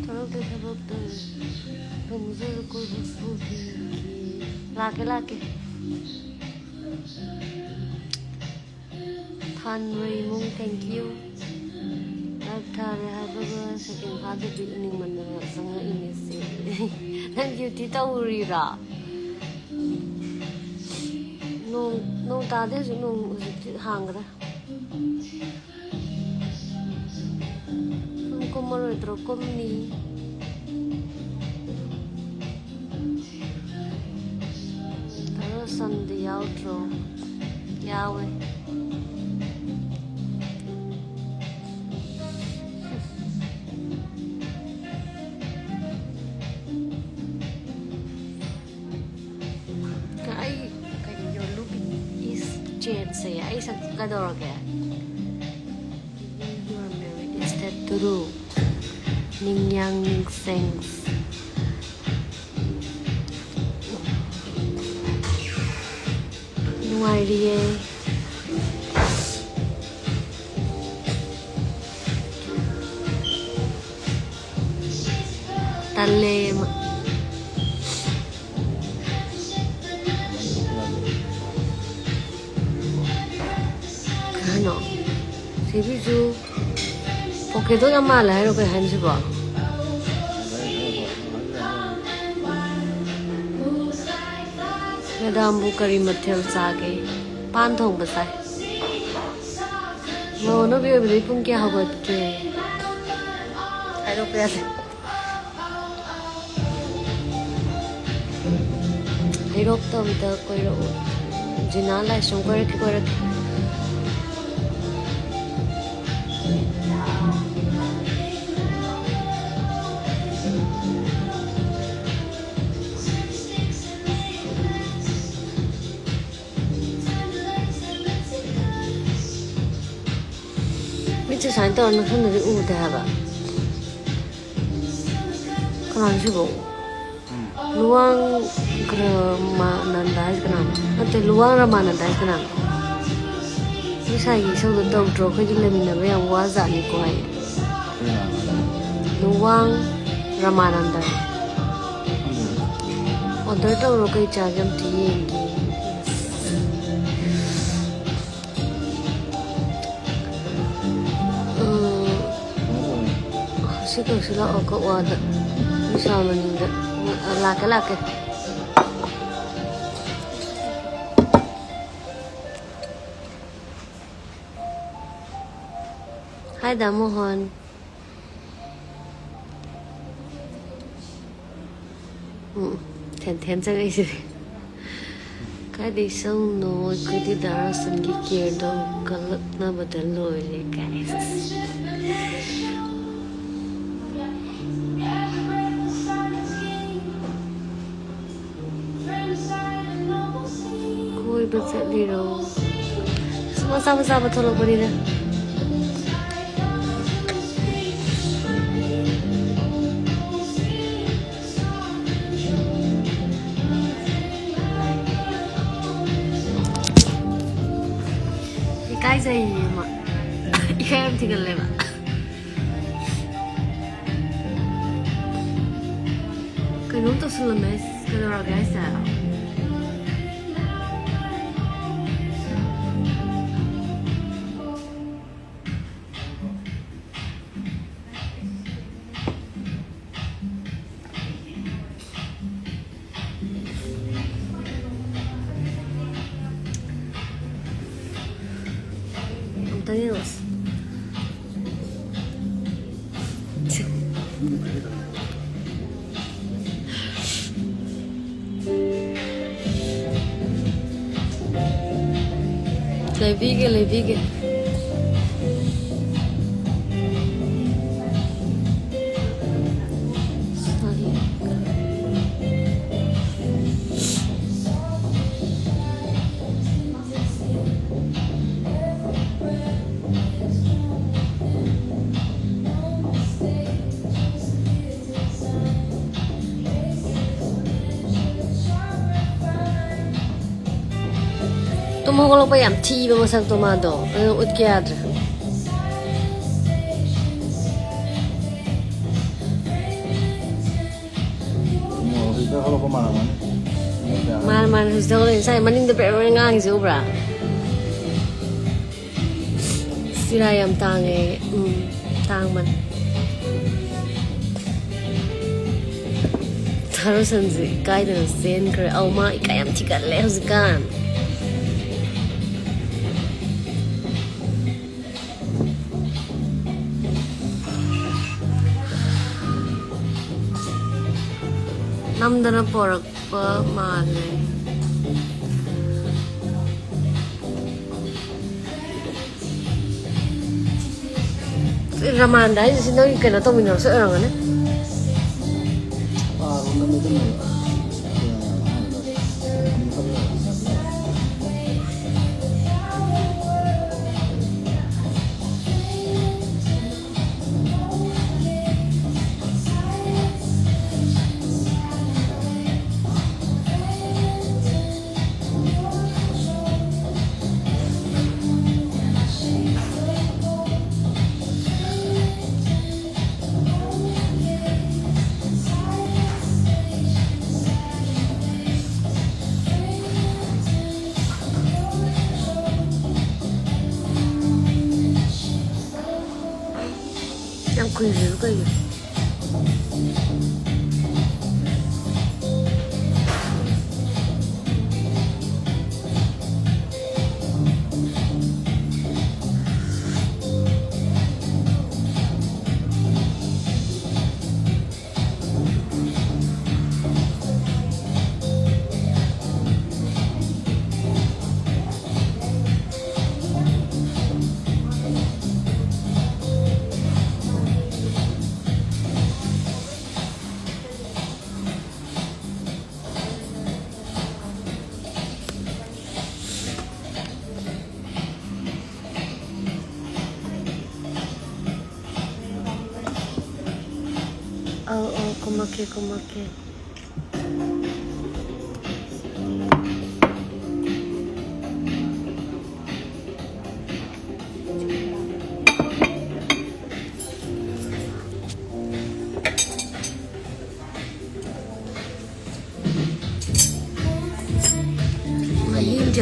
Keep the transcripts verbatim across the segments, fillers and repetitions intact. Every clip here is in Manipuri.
ꯊꯣꯛꯂꯛꯇꯦ ꯊꯕꯛꯇꯣ꯫ ꯇꯨꯝꯖꯔ ꯀꯣꯏꯕ ꯄꯨꯕꯤꯒꯦ꯫ ꯂꯥꯛꯀꯦ, ꯂꯥꯛꯀꯦ꯫ ꯊꯥꯟꯕ ꯏꯃꯨꯡ, thank you꯫ ꯂꯥꯏꯚ ꯊꯥꯔꯦ ꯍꯥꯏꯕꯒ ꯁꯦꯀꯦꯟ ꯐꯥꯗꯕꯤ ꯎꯅꯤꯡꯃꯟꯗꯅ ꯆꯪꯉꯛꯏꯅꯦ ꯁꯤ꯫ ꯅꯪ ꯗ꯭ꯌꯨꯇꯤ ꯇꯧꯔꯤꯔꯣ? ꯅꯣꯡ, ꯅꯣꯡ ꯇꯥꯗꯦ ꯍꯧꯖꯤꯛ, ꯅꯣꯡ ꯍꯧꯖꯤꯛꯇꯤ ꯍꯥꯡꯈ꯭ꯔꯦ꯫ ꯁꯨꯝ ꯀꯨꯝꯃꯔꯣꯏꯗ꯭ꯔꯣ? ꯀꯨꯝꯅꯤ꯫ ꯈꯔ ꯁꯟꯗꯤ ꯌꯥꯎꯗ꯭ꯔꯣ? ꯌꯥꯎꯋꯦ꯫ ꯑꯩ ꯀꯩꯅꯣ, your look is change ꯁꯦ ꯑꯩ ꯁꯛ ꯀꯩꯗꯧꯔꯒꯦ? Your memory is that true? ꯅꯤꯡꯌꯥꯡ ꯅꯤꯡꯁꯦꯡ꯫ ꯅꯨꯡꯉꯥꯏꯔꯤꯌꯦ꯫ ꯇꯜꯂꯦ꯫ ꯀꯩ ꯍꯥꯏꯅꯣ? ꯁꯤꯕꯤꯁꯨ ꯄꯣꯀꯦꯠꯇꯣ ꯌꯥꯝ ꯃꯥꯜꯂꯦ ꯍꯥꯏꯔꯣ? ꯀꯩ ꯍꯥꯏꯅꯣ ꯁꯤꯕꯣ? ꯃꯦꯗꯥꯝꯕꯨ ꯀꯔꯤ ꯃꯊꯦꯜ ꯆꯥꯒꯦ? ꯄꯥꯟ ꯊꯣꯡꯕ ꯆꯥꯏ꯫ ꯃꯧ ꯑꯅꯧꯕꯤ ꯑꯣꯏꯕꯗꯒꯤ ꯄꯨꯡ ꯀꯌꯥ ꯍꯧꯒꯠꯀꯦ? ꯍꯥꯏꯗꯣꯛꯄ ꯌꯥꯗꯦ꯫ ꯍꯩꯔꯣꯛꯇ ꯑꯝꯇ ꯀꯣꯏꯔꯛꯑꯣ꯫ ꯖꯤꯅꯥ ꯂꯥꯏꯁ꯭ꯔꯝ ꯀꯣꯏꯔꯛꯀꯦ, ꯀꯣꯏꯔꯛꯀꯦ꯫ ꯃꯤꯠꯁꯦ ꯁꯨꯃꯥꯏꯅ ꯇꯧꯔ ꯅꯛꯁꯟꯅꯗꯤ ꯎꯗꯦ ꯍꯥꯏꯕ꯫ ꯀꯅꯥꯅꯣ ꯁꯤꯕꯣ? ꯂꯨꯋꯥꯡ ꯔꯃꯥꯅꯟꯗ ꯍꯥꯏꯁꯦ ꯀꯅꯥꯅꯣ? ꯅꯠꯇꯦ, ꯂꯨꯋꯥꯡ ꯔꯃꯥꯅꯟꯗ ꯍꯥꯏꯁꯦ ꯀꯅꯥꯅꯣ? ꯉꯁꯥꯏꯒꯤ ꯏꯁꯧꯗꯣ ꯇꯧꯗ꯭ꯔꯣ? ꯑꯩꯈꯣꯏꯗꯤ ꯂꯩꯃꯤꯟꯅꯕ ꯌꯥꯝ ꯋꯥꯖꯥꯠꯅꯤꯀꯣ ꯍꯥꯏ꯫ ꯂꯨꯋꯥꯡ ꯔꯃꯥꯅꯟꯗ꯫ ꯑꯣꯔꯗꯔ ꯇꯧꯔꯣ, ꯀꯩ ꯆꯥꯒꯦ ꯑꯝꯇ ꯌꯦꯡꯒꯦ꯫ ꯎꯝ, ꯁꯤ ꯇꯧꯁꯤ ꯂꯥꯛꯑꯣ, ꯀꯛꯋꯥꯗ꯫ ꯕꯤꯁꯥꯜ ꯃꯅꯤꯡꯗ꯫ ꯂꯥꯛꯀꯦ, ꯂꯥꯛꯀꯦ꯫ ꯍꯥꯏ ꯗꯥ ꯃꯣꯍꯟ꯫ ꯎꯝ, ꯊꯦꯟ ꯊꯦꯟ ꯆꯪꯉꯛꯏꯁꯤꯗꯤ꯫ ꯀꯥꯏꯗꯩ ꯁꯧꯅꯣ? ꯑꯩꯈꯣꯏꯗꯤ ꯗꯥ ꯔꯣꯁꯟꯒꯤ ꯀꯦꯌꯔꯗꯣ ꯀꯜꯂꯛꯅꯕꯗ ꯂꯣꯏꯔꯦ ꯀꯥꯏ꯫ ꯀꯣꯏꯕ ꯆꯠꯂꯤꯔꯣ? ꯃꯆꯥ ꯃꯆꯥ ꯑꯃ ꯊꯣꯛꯂꯛꯄꯅꯤꯗ꯫ ꯏꯀꯥꯏꯖꯩꯌꯦ ꯃꯥ꯫ ꯏꯀꯥꯏ ꯌꯥꯝ ꯊꯤꯒꯜꯂꯦꯕ꯫ ꯀꯩꯅꯣꯝ ꯇꯧꯁꯜꯂꯝꯃꯦ꯫ ꯀꯩꯗꯧꯔꯒꯦ ꯍꯥꯏꯁꯦ? ꯑꯝꯇꯪ ꯌꯦꯡꯉꯣꯁꯦ꯫ ꯂꯩꯕꯤꯒꯦ, ꯂꯩꯕꯤꯒꯦ꯫ ꯇꯨꯝ ꯍꯧꯒꯠꯂꯛꯄ ꯌꯥꯝ ꯊꯤꯕ ꯃꯁꯛꯇꯣ ꯃꯥꯗꯣ, ꯑꯗꯨꯅ ꯎꯠꯀꯦ ꯌꯥꯗ꯭ꯔꯦ꯫ ꯊꯣꯛꯂꯛꯄ ꯃꯥꯜꯂꯝꯒꯅꯤ꯫ ꯃꯥꯅ ꯃꯥꯅ ꯍꯧꯖꯤꯛ ꯊꯣꯛꯂꯛꯏ꯫ ꯉꯁꯥꯏ ꯃꯅꯤꯡꯗ ꯕꯦꯔ ꯕꯦꯔ ꯉꯥꯡꯉꯤꯁꯦ ꯎꯕ꯭ꯔꯥ? ꯆꯤꯔꯥ ꯌꯥꯝ ꯇꯥꯡꯉꯦ꯫ ꯎꯝ, ꯇꯥꯡꯕꯅꯦ꯫ ꯊꯥꯔꯣꯁꯟꯁꯦ ꯏꯀꯥꯏꯗꯅ ꯆꯦꯟꯈ꯭ꯔꯦ꯫ ꯑꯧ, ꯃꯥ ꯏꯀꯥꯏ ꯌꯥꯝ ꯊꯤꯒꯜꯂꯦ ꯍꯧꯖꯤꯛꯀꯥꯟ꯫ ꯅꯝꯗꯅ ꯄꯣꯔꯛꯄ ꯃꯥꯜꯂꯦ꯫ ꯔꯃꯥꯟꯗ ꯍꯥꯏꯁꯤ ꯅꯣꯏ ꯀꯩꯅꯣ ꯇꯧꯃꯤꯟꯅꯕꯁꯨ ꯑꯣꯏꯔꯝꯒꯅꯤ꯫ ꯌꯥꯝ ꯀꯨꯏꯗ꯭ꯔꯤꯕ ꯀꯩꯒꯤꯅꯣ? ꯑꯧ, ꯑꯧ, ꯀꯨꯝꯃꯛꯀꯦ, ꯀꯨꯝꯃꯛꯀꯦ꯫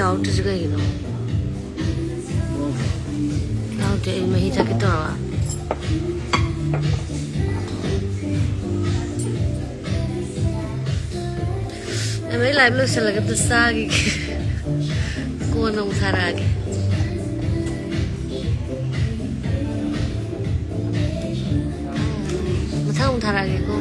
ꯌꯥꯎꯗ꯭ꯔꯤꯁꯦ ꯀꯩꯒꯤꯅꯣ? ꯌꯥꯎꯗꯦ, ꯑꯩ ꯃꯍꯤ ꯊꯛꯀꯦ ꯇꯧꯔꯒ꯫ ꯑꯩ ꯂꯥꯏꯚ ꯂꯣꯏꯁꯤꯜꯂꯒ ꯑꯝꯇ ꯆꯥꯈꯤꯒꯦ꯫ ꯀꯣꯟꯅ ꯑꯃꯨꯛ ꯊꯥꯔꯛꯑꯒꯦ꯫ ꯃꯊꯪ ꯑꯃꯨꯛ ꯊꯥꯔꯛꯑꯒꯦꯀꯣ꯫